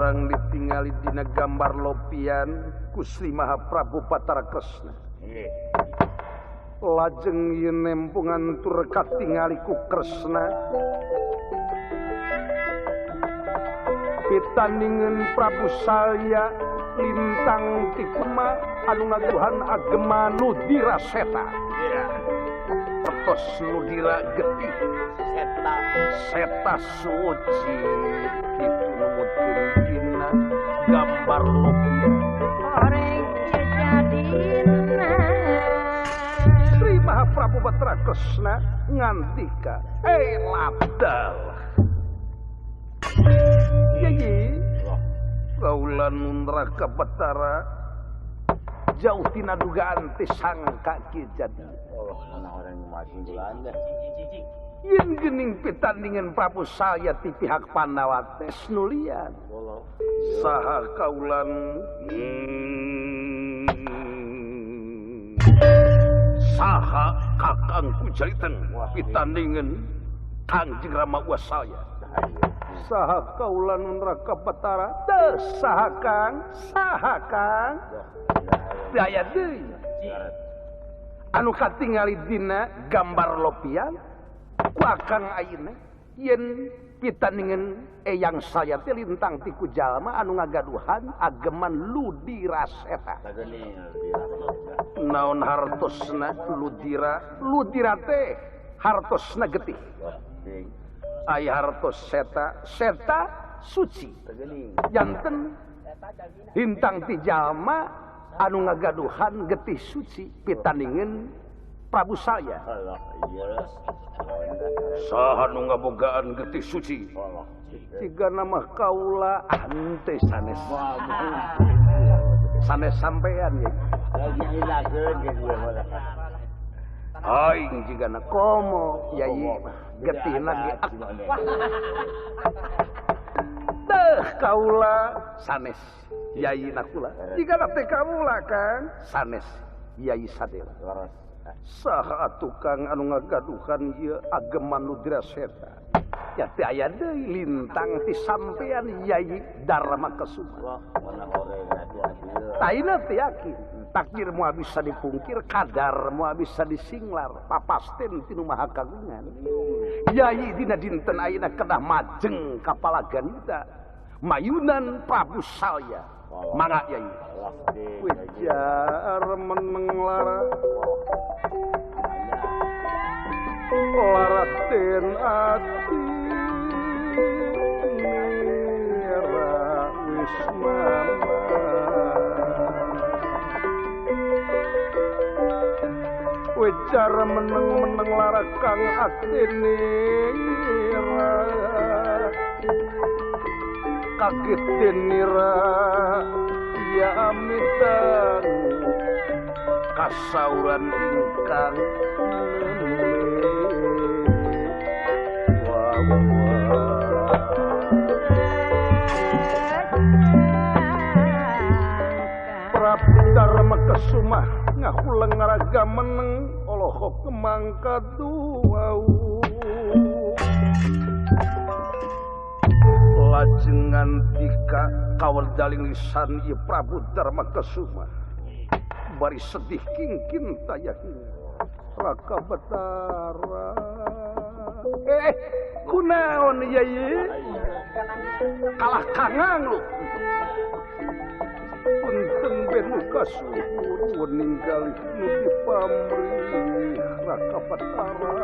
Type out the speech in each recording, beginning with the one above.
Barang ditingali dina gambar lopian ku Sri Mahaprabu Batara Kresna. Lajeng yen nempungan tur katingali ku Kresna. Pitandingan Prabu Salya lintang tikuma anu ngagaduhan agema Ludira Seta. Pertos Ludira getih Seta Seta suci kitu numutkeun dina gambar lopian. Oreng jadina. Sri Mahaprabu Batara Kresna ngantika labdal. Yayi kaula nun Raka Batara jauh tina dugaan teh sangka kieu jadi. Yen geuning pitandingan Prabu Salya ti pihak Pandawa teh nulian. Saha kaulan saha kakangku jariten pitandingan Kangjeng Rama Wasalya. Saha kaula nun Raka Batara teu saha Kang, saha Kang. Teu aya deui. Anu katingali dina gambar lopian ku akang ayeuna yen pitandingan eyang saya teh lintang ti ku jalma anu ngagaduhan ageman Ludira Seta. Naon hartosna Ludira? Ludira teh hartosna getih. Aya hartos seta, seta suci. Janten lintang ti jalma anu ngagaduhan getih suci pitandingan Prabu Salya. Saha nu ngabogaan getih suci? Tiga nama kaula ante sanes. Sanes sampean ya. Aing jigana komo yai getihna ge teh kaula sanes yai nakula jigana teh kaula kan sanes yai sadela. Saha tukang anu ngagaduhan ieu ageman Ludira Seta ya teh aya deui lintang ti sampean yai Darma Kesuma. Taina teh yakin takdir moal bisa dipungkir, kadar moal bisa disinglar, papasten tinu maha kagungan. Yai dina dinten ayeuna kedah majeng kapalagan yuda mayunan Prabu Salya. Mangga yai. Wejar meneng lara laraten ati nira wis mama. Wejar meneng-meneng lara kang atine nira kaget nira ya amitan kasauran ingkang Prabu Darma Kesuma ngahuleng ngaraga meneng olohok mangkat duau lajeng ngantika kaweldaling lisan ieu Prabu Darma Kesuma bari sedih kingkin tayakin Raka Batara kunaon yai kalah kangang lu punten benu kasuhur ninggali nu dipamrih Raka Batara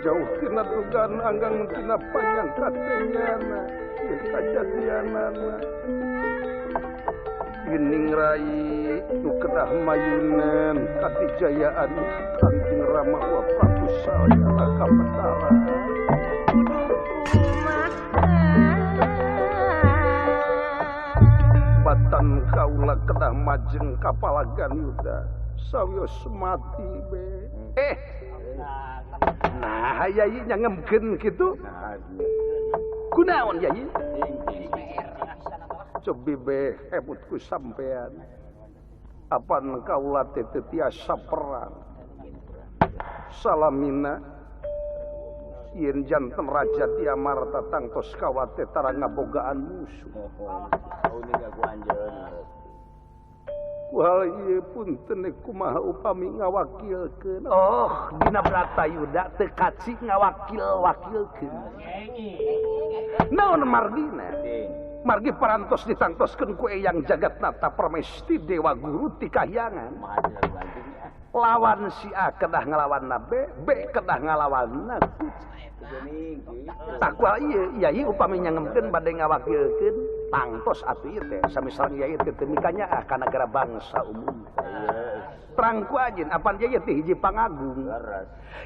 jauh tina dugaan anggang tina panyangka tenyana ieu kajadianana Gening rai nu kedah mayunan katijayaan Kangjeng Rama wa Prabu Salya Raka Batara. Batan kaula kedah majeng kapalagan yuda sawios mati be. Nah yai nyangemkeun kitu. Kunaon yai? Cobi be ebutku sampean. Apan kaula teh teu tiasa perang. Salamina Yen janten raja di Amarta tangtos kawate tara ngabogaan musuh. Ku hal ieu punten kumaha upami ngawakilkeun. Oh, dina Bratayuda teu kaci ngawakil-wakilkeun. Naon margina? Margi parantos ditangtoskeun ku Eyang Jagatnata Pramesti Dewa Guru ti Kahyangan. Lawan si A kedah ngalawanna B, B kedah ngalawanna C. Takwa ieu yai upami nyangemkeun bade ngawakilkeun tangtos atuh ieu teh sami sareng yai teh teu mikanyaah ka nagara bangsa umum. Terang ku anjeun apan yai teh hiji pangagung.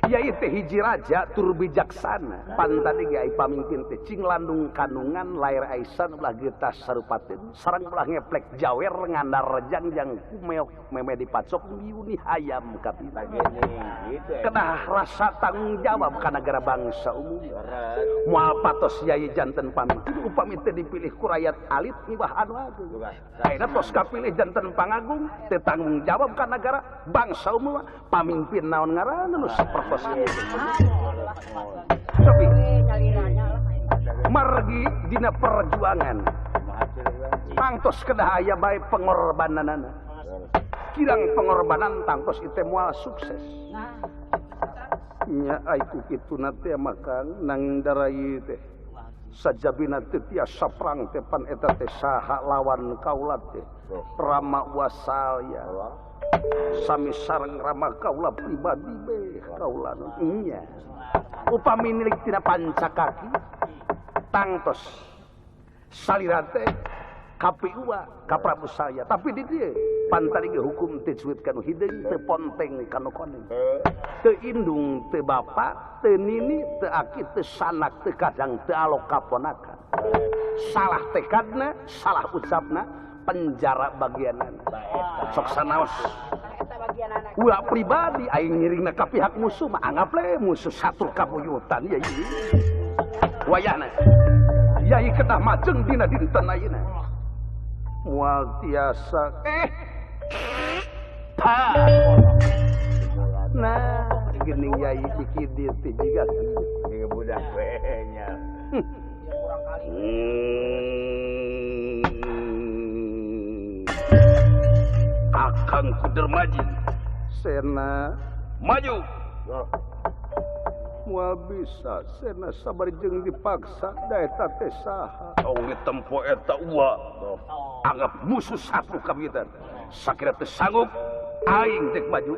Yai teh hiji raja tur bijaksana. Pan tadi ge ai pamimpin teh cing landung kandungan lair aisan ulah getas sarupateun sareng ulah ngeplek jawer ngandar jangjang kumeok meme dipacok miuni hayam kapita. Kedah rasa tanggung jawab ka nagara bangsa umum. Moal patos yai janten pamimpin upami teu dipilih ku rakyat alit miwah anu agung. Ayeuna tos kapilih janten pangagung teu tanggung jawab ka nagara bangsa umum pamimpin naon ngaranna nu sapertos ieu. Tapi margi dina perjuangan tangtos kedah aya bae pengorbananana. Kirang pengorbanan tangtos ieu teh moal sukses. Nya ai ku kituna teh makang nanging darai teh sajabina teu tiasa perang teh pan eta teh saha lawan kaula teh Rama Wasalya sami sareng Rama kaula pribadi beh kaula nya upami nilik tina pancakaki tangtos salira teh kapiua ka Prabu Salya tapi di dieu pan tadi ge hukum teu cuit kanu hideung teu ponteng kanu koneng teu indung teu bapa teu nini teu aki teu sanak teu kadang teu alok kaponakan salah tekadna salah ucapna penjara bagianana sok sanaos ulah pribadi aing ngiringna ka pihak musuh mah anggap le musuh satu kabuyutan yai wayahna yai kedah majeng dina dinten ayeuna moal tiasa pa nah geuning yai iki dieu teh jiga kieu budak we nya Kakang Kudermaji Sena maju moal bisa Sena sabar jeung dipaksa da eta teh saha tong ditempo eta uwa anggap musuh satu kabitan sakira teu sanggup aing dek maju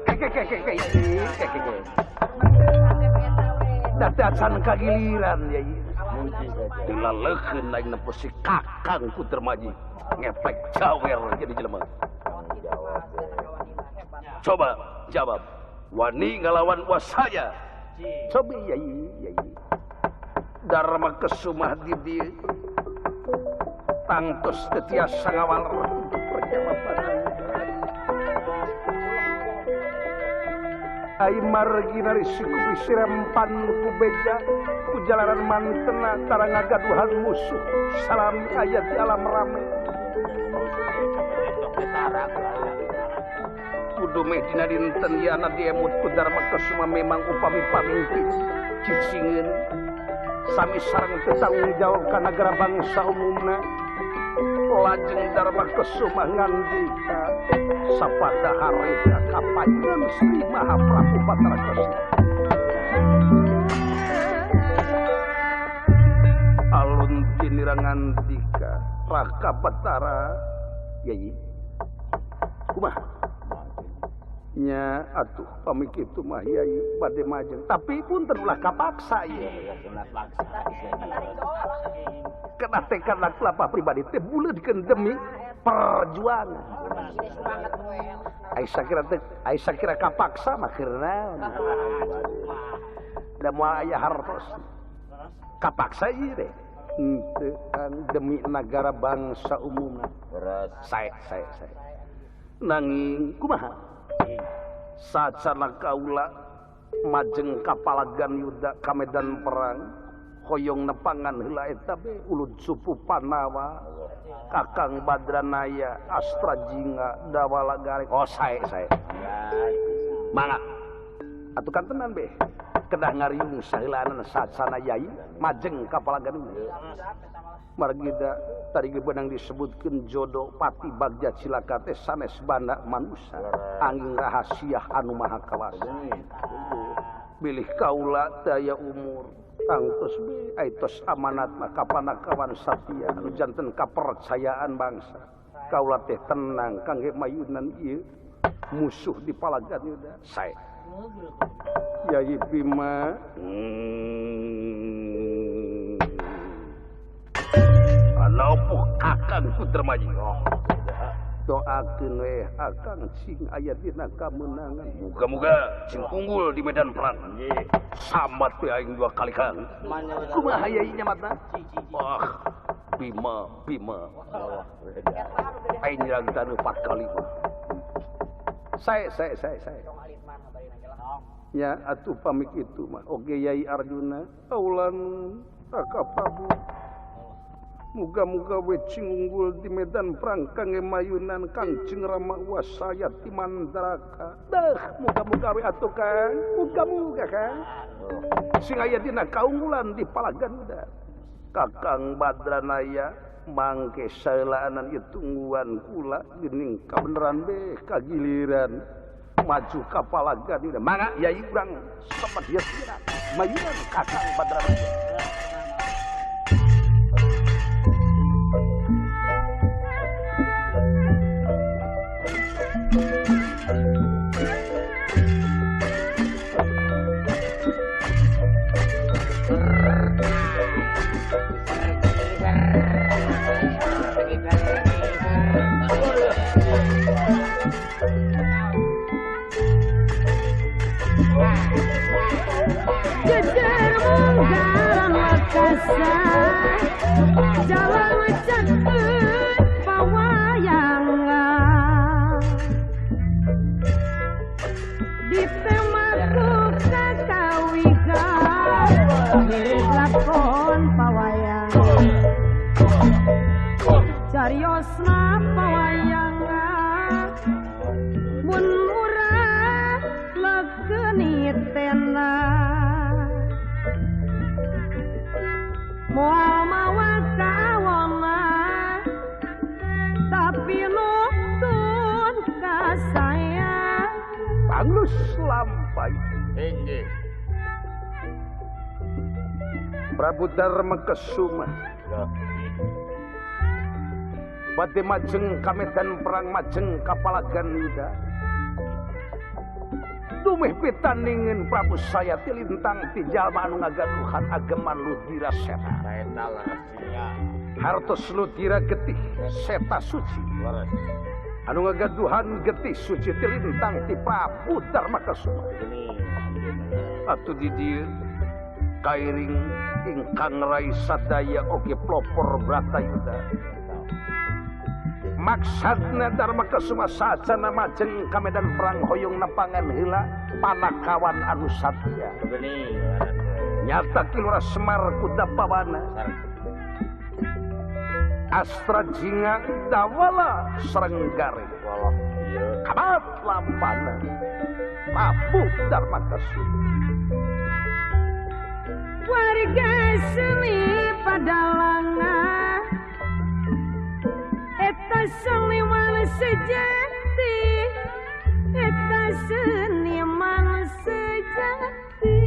da teh acan kagiliran yai dilaleukeun aing nempo si Kakang Kudermaji ngeplek jawer jadi jelema. Coba jawab wani ngalawan wasaya coba yai yai Dharma Kesumah di dieu tangtos teu tiasa ngawal untuk perjawaban ai margi narisi ku sirempan ku beja ku jalanan mantena tara ngagaduhan musuh salam aya di alam rame kudu meh dina dinten yana diemut ku Dharma Kesuma memang upami pamimpin cicingeun sami sareng teu tanggung jawab ka nagara bangsa umumna lajeng Dharma Kesuma ngandika sapada harita kapanjeun Sri Maha Prabu Batara Kresna alun tinira ngandika Raka Batara yai kumaha nya atuh pami kitu mah yai bade majeng tapi punten ulah kapaksa ieu kena tekad kelapa pribadi teh buleudkeun demi perjuangan ai sakira teh ai sakira kapaksa mah keur naon da moal aya hartos kapaksa ieu teh henteu kan demi nagara bangsa umumna sae sae sae nanging kumaha sacana kaula majeng kapalagan yuda ka medan perang hoyong nepangan heula eta be ulun supu Panawa Kakang Badranaya Astra Jingga Dawala Gareng oh sae sae mangga atuh kan tenan be Kedah ngariung saheulaanan sacana yai majeng ka Palagan. Margi da tadi ge beunang disebutkeun jodoh pati bagja cilaka teh sanes banda manusa angin rahasia anu maha kawasa. Bilih kaula teu aya umur tangtos be aitos amanat mah ka panakawan satya anu janten kapercayaan bangsa. Kaula teh tenang kangge mayunan ieu musuh di Palagan Yuda. Sae. Yai Bima. Alopo kakang ku Dermaji. Doakeun we akang sing aya dina kamenangan. Muga-muga sing unggul di medan perang. Samat we aing dua kali kang. Kumaha yai nyamatna? Wah, Bima, Bima. Aing nyerang tanu 4 kali. Sae. Ya atuh pamit itu mah. Oge Yai Arjuna, aulan Raka Prabu. Muga-muga we cing unggul di medan perang kangge mayunan Kangjeng Rama Wasaya ti Mandraka. Dah, muga-muga we atuh Kang. Muga-muga Kang. Sing aya dina kaunggulan di Palagan Yuda. Kakang Badranaya mangke saeulaanan ieu tungguan kula geuning kabeneran be kagiliran maju ka Palagan Yuda. Mangga yai urang samet ieu mayunan Kakang Badranaya. Jalan caket pawayangan ditemaku kakawihan lakon pawayang cariosna pawayangan mun murah legeuni tena moal mawa kawona tapi nuntun ka saya panglus lampai inggih Prabu Darma Kesuma bade majeng ka medan perang majeng ka Palagan Yuda dumeh pitandingin Prabu saya tilintang ti jalma anu ngagaduhan ageman ludira seta. Eta rahasia. Hartos ludira getih seta suci. Anu ngagaduhan getih suci tilintang ti Prabu Darma Kesuma. Atuh di dieu kairing ingkang rai sadaya oge pelopor Bratayuda. Maksudna Darma Kesuma sacana majeng ka medan perang hoyong nepangan heula panakawan anu satya. Nyata Ki Lurah Semar Kudapawana. Astra Jinga Dawala Srenggare. Kamat lampana Prabu Darma Kesuma. Warga seni padalangan eta seniman sejati, eta seniman sejati.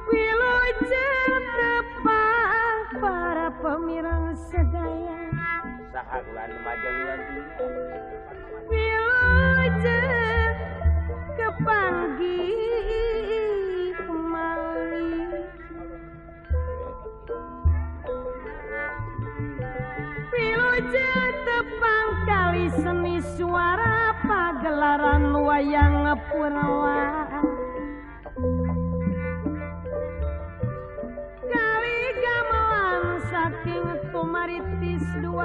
Wilujeng tepang para pemirang sedaya. Saha kula anu majeng Wilujeng kepanggih kembali. Wilujeng tepang kali seni suara pagelaran wayang purwa. Kali gamelan saking tumaritis dua.